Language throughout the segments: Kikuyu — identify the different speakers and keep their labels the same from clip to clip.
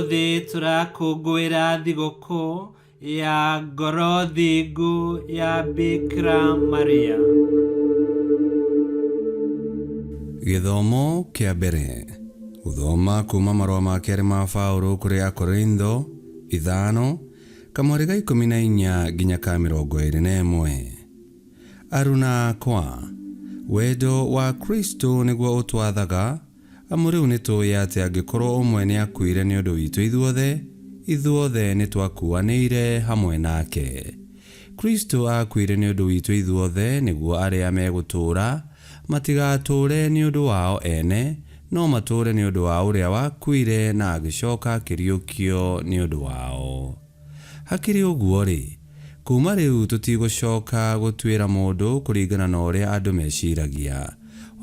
Speaker 1: Ũmũthĩ tũrakũngũĩra thigũkũ ya ngoro thingu ya Bikira Maria.
Speaker 2: Gĩthomo kĩa mbere. Gũthoma kuuma marũa ma kerĩ ma Paũlũ kũrĩ Akorintho, ithano, kamweri ga 14 nginya ka 21. Aruna akwa, wendo wa Kristũ nĩguo ũtwathaga, Amu rĩu nĩtũũĩ atĩ angĩkorwo ũmwe nĩakuire nĩ ũndũ witũ ithuothe, ithuothe nĩtwakuanĩire hamwe nake. Kristũ aakuire nĩ ũndũ witũ ithuothe nĩguo arĩa megũtũũra matigatũũre nĩ ũndũ wao ene, no matũũre nĩ ũndũ wa ũrĩa wakuire na agĩcooka akĩriũkio nĩ ũndũ wao. Hakĩrĩ ũguo-rĩ, kuuma rĩu tũtigũcoka gũtuĩra mũndũ kũringana na ũrĩa andũ meciragia.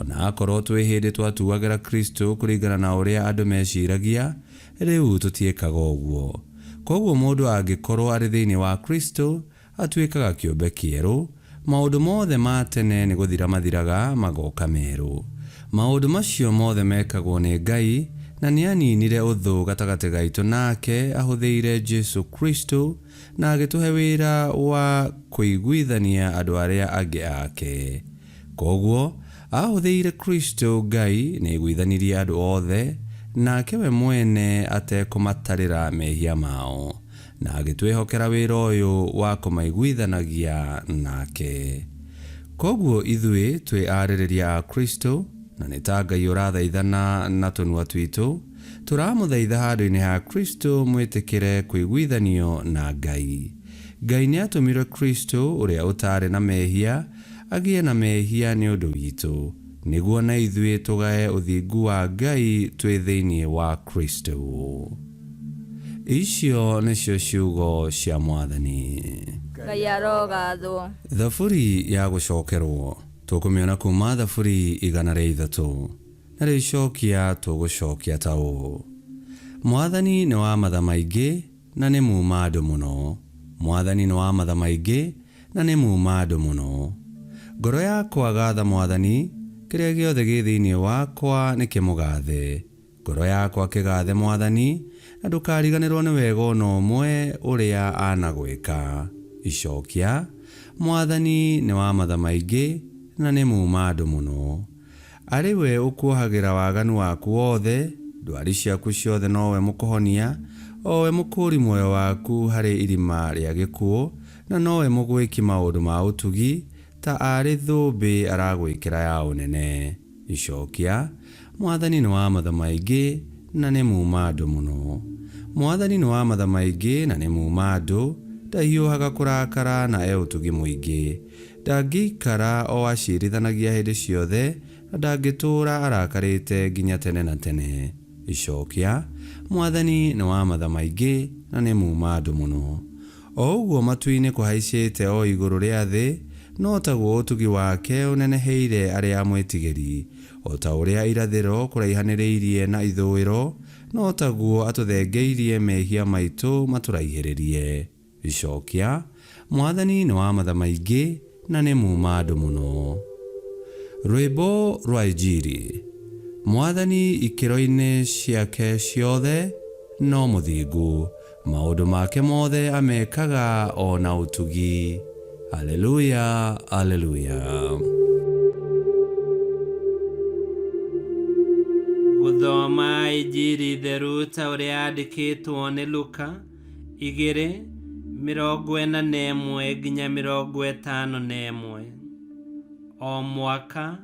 Speaker 2: O na akorũo twĩ hĩndĩ twatuagĩra Kristo kũringana na ũrĩa andũ meciragia, rĩu tũtiĩkaga ũguo. Kwoguo mũndũ angĩkorũo arĩ thĩinĩ wa Kristo, atuĩkaga kĩũmbe kĩerũ, maũndũ mothe ma tene nĩ gũthira mathiraga magoka merũ. Maũndũ macio mothe mekagwo nĩ Ngai, na nĩ aniinire ũthũ gatagatĩ gaitũ nake ahũthĩire Jesu Kristo na agĩtũhe wĩra wa kũiguithania andũ arĩa angĩ ake. Kwoguo, ahũthĩire Kristo Ngai nĩ aiguithanirie andũ othe nake we mwene atekũmatarĩra mehia mao, na agĩtwĩhokera wĩra ũyũ wa kũmaiguithanagia nake. Kwoguo ithuĩ twĩ arĩrĩria a Kristo, na nĩ ta Ngai ũrathaithana na tũnua twitũ, tũramũthaitha handũ-inĩ ha Kristo mwĩtĩkĩre kũiguithanio na Ngai. Ngai nĩatũmire Kristo, ũrĩa ũtaarĩ na mehia, agĩe na mehia nĩ ũndũ witũ, nĩguo na ithuĩ tũgae ũthingu wa Ngai twĩ thĩinĩ wa Kristo. Icio nĩcio ciugo cia Mwathani.
Speaker 3: Ngai arogathwo.
Speaker 2: Thaburi ya gũcokerwo tũkũmĩona kuuma Thaburi 103, narĩo icokia tũgũcokia ta ũũ: Mwathani nĩ wa matha maingĩ na nĩ muuma andũ mũno. Mwathani nĩ wa matha maingĩ na nĩ muuma andũ mũno. Ngoro yakwa gatha Mwathani, kĩrĩa gĩothe gĩ thĩinĩ wakwa nĩkĩmũgathe. Ngoro yakwa kĩgathe Mwathani, na ndũkariganĩrwo nĩ wega o na ũmwe ũrĩa anagwĩka. Icokia, Mwathani nĩ wa matha maingĩ na nĩ muuma andũ mũno. Arĩ we ũkuohagĩra waganu waku wothe, ndwari ciaku ciothe nowe mũkũhonia, o we mũkũũri muoyo waku harĩ irima rĩa gĩkuũ, na nowe mũgwĩki maũndũ ma ũtugi, ta arĩ thũmbĩ aragwĩkĩra ya ũnene. Icokia, Mwathani nĩ wa matha maingĩ na nĩ muuma andũ mũno. Mwathani nĩ wa matha maingĩ na nĩ muuma andũ, ndahiũhaga kũrakara na e ũtugi mũingĩ. Ndangĩikara o aciirithanagia hĩndĩ ciothe, na ndangĩtũũra arakarĩte nginya tene na tene. Icokia, Mwathani nĩ wa matha maingĩ na nĩ muuma andũ mũno. O ũguo matu-inĩ kũhaicĩte o igũrũ rĩa thĩ, no taguo ũtugi wake ũneneheire arĩa amwĩtigĩri. O ta ũrĩa irathĩro kũraihanĩrĩirie na ithũĩro, no taguo atũthengeirie mehia maitũ matũraihĩrĩrie. Icokia, Mwathani nĩ wa matha maingĩ na nĩ muuma andũ mũno. Rwĩmbo rwa Injiri. Mwathani ikĩro-inĩ ciake ciothe no mũthingu, maũndũ make mothe amekaga o na ũtugi. Aleluya, Aleluya.
Speaker 1: Gũthoma Injiri theru ta ũrĩa yandĩkĩtwo nĩ Luka 2, 41 nginya 51. O mwaka,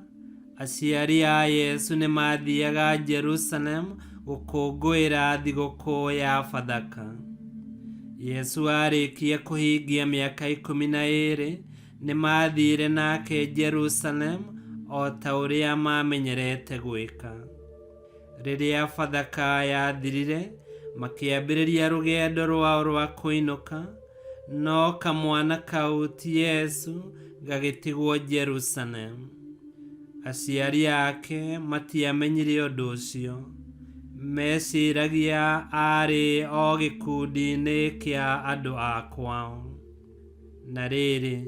Speaker 1: aciari a Yesu nĩ maathiaga Jerusalemu gũkũngũĩra thigũkũ ya Bathaka. Yesu aarĩkia kũhingia mĩaka 12, nĩ maathiire nake Jerusalemu o ta ũrĩa maamenyerete gwĩka. Rĩrĩa Bathaka yathirire, makĩambĩrĩria rũgendo rwao rwa kũinũka, no kamwana kau ti Yesu gagĩtigwo Jerusalemu. Aciari ake matiamenyire ũndũ ũcio. Meeciragia aarĩ o gĩkundi-inĩ kĩa andũ a kwao. Na rĩrĩ,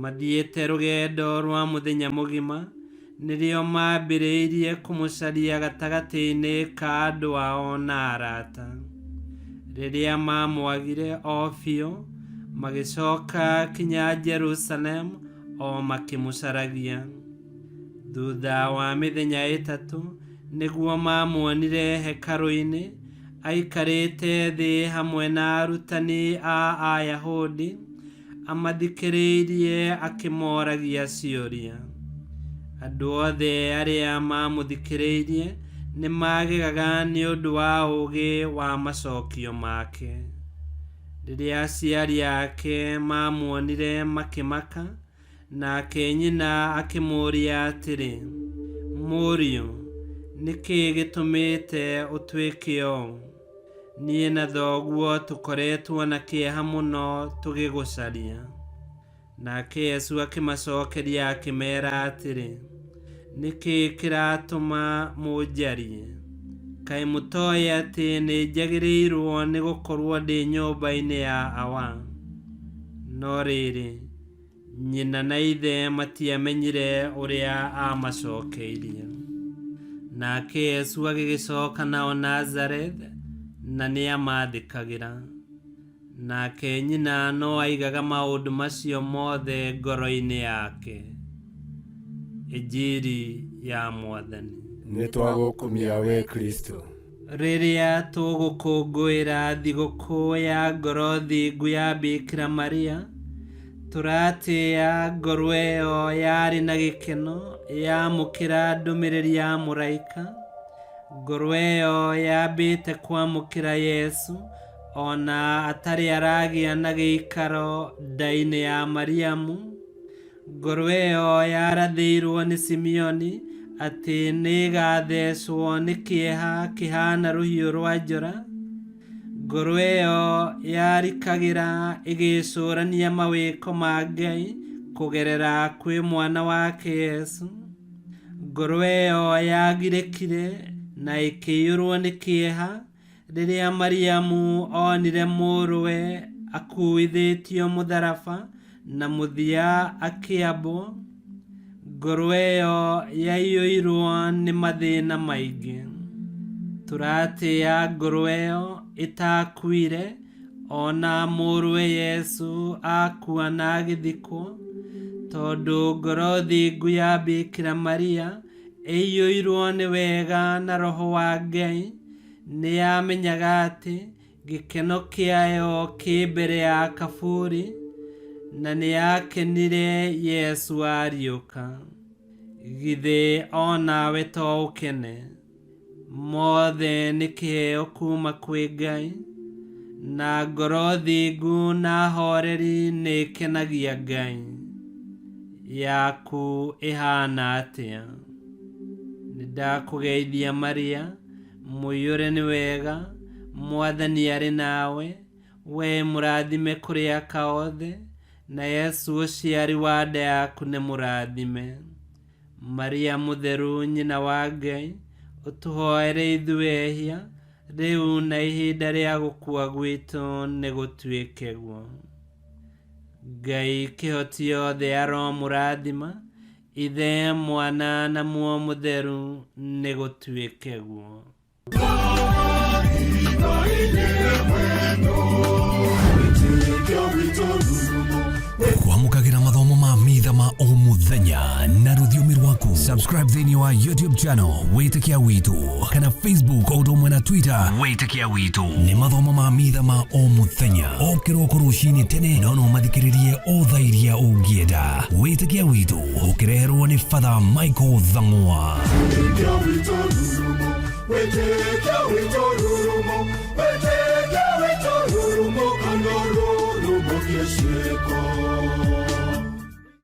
Speaker 1: mathiĩte rũgendo rwa mũthenya mũgima, nĩrĩo maambĩrĩirie kũmũcaria gatagatĩ-inĩ ka andũ ao na arata. Rĩrĩa maamwagire o biũ, magĩcoka kinya Jerusalemu o makĩmũcaragia. Thutha wa mĩthenya 3 nĩguo maamuonire hekarũ-inĩ, aikarĩte thĩ hamwe na arutani a Ayahudi, amathikĩrĩirie akĩmoragia ciũria. Andũ othe arĩa maamũthikĩrĩirie nĩ maagegaga nĩ ũndũ wa ũũgĩ wa macokio make. Rĩrĩa aciari ake maamuonire makĩmaka, nake nyina akĩmũũria atĩrĩ, "Mũriũ, nĩ kĩĩ gĩtũmĩte ũtwĩke ũũ? Niĩ na thoguo tũkoretwo na kĩeha mũno tũgĩgũcaria." Nake Yesu akĩmacokeria akĩmeera atĩrĩ, "Nĩ kĩĩ kĩratũma mũnjarie? Kaĩ mũtoĩ atĩ nĩ njagĩrĩirwo nĩ gũkorwo ndĩ nyũmba-inĩ ya Awa?" No rĩrĩ, nyina na ithe matiamenyire ũrĩa aamacokeirie. Nake Yesu agĩgĩcoka nao Nazareth, na nĩamathĩkagĩra. Nake nyina no aigaga maũndũ macio mothe ngoro-inĩ yake. Injiri ya Mwathani.
Speaker 4: Nĩ twagũkumia we Kristo.
Speaker 1: Rĩrĩa tũgũkũngũĩra thigũkũ ya ngoro thingu ya Bikira Maria, tũratĩĩa ngoro ĩyo yarĩ na gĩkeno yamũkĩra ndũmĩrĩri ya mũraika. Ngoro ĩyo yambĩte kwamũkĩra Yesu ona atarĩ aragĩa na gĩikaro nda-inĩ ya Mariamu. Ngoro ĩyo yarathĩirwo nĩ Simeoni atĩ nĩĩgathecwo nĩ kĩeha kĩhaana rũhiũ rwa njora. Ngoro ĩyo yarikagĩra ĩgĩcũrania mawĩko ma Ngai kũgerera kwĩ mwana wake Yesu. Ngoro ĩyo yagirĩkire na ĩkĩiyũrwo nĩ kĩeha rĩrĩa Mariamu onire mũrũwe akuuithĩtio mũtharaba na mũthia akĩambwo. Ngoro ĩyo yaiyũirwo nĩ mathĩna maingĩ. Tũratĩĩa ngoro ĩyo ĩtakuire ona mũrũwe Yesu akua na agĩthikwo, tondũ ngoro thingu ya Bikira Maria ĩiyũirwo nĩ wega na Roho wa Ngai, nĩ yamenyaga atĩ gĩkeno kĩayo kĩ mbere ya kaburi, na nĩ yakenire Yesu ariũka. Githĩ o nawe to ũkene? Mothe nĩ kĩheo kuma kwĩ Ngai, na ngoro thingu na horeri nĩ ĩkenagia Ngai. Yaku ĩhaana atĩa? Nĩ ndakũgeithia Maria, mũiyũre nĩ wega, Mwathani arĩ nawe, we mũrathime kũrĩ aka othe, na Yesu ũciari wa nda yaku nĩ mũrathime. Maria mũtheru nyina wa Ngai, ũtũhoere ithuĩ ehia, rĩu na ihinda rĩa gũkua gwitũ nĩ gũtuĩke guo. Ngai kĩhoti yothe aromũrathima, Ithe, Mwana na Muoyo Mũtheru, nĩ gũtuĩke guo.
Speaker 5: Kwamũkagĩra mathomo ma mitha ma o mũthenya na rũthiomi rwaku. Subscribe thĩinĩ wa YouTube channel Wĩtĩkia Witũ kana Facebook o ũndũ ũmwe na Twitter Wĩtĩkia Witũ. Nĩ mathomo ma mitha ma o mũthenya o kĩroko rũcinĩ tene, no no mathikĩrĩrie o thaa iria ũngĩenda. Wĩtĩkia Witũ ũkĩreherwo nĩ Father Michael Thang'wa.
Speaker 4: Wĩtĩkia witũ rurumo, wĩtĩkia witũ rurumo.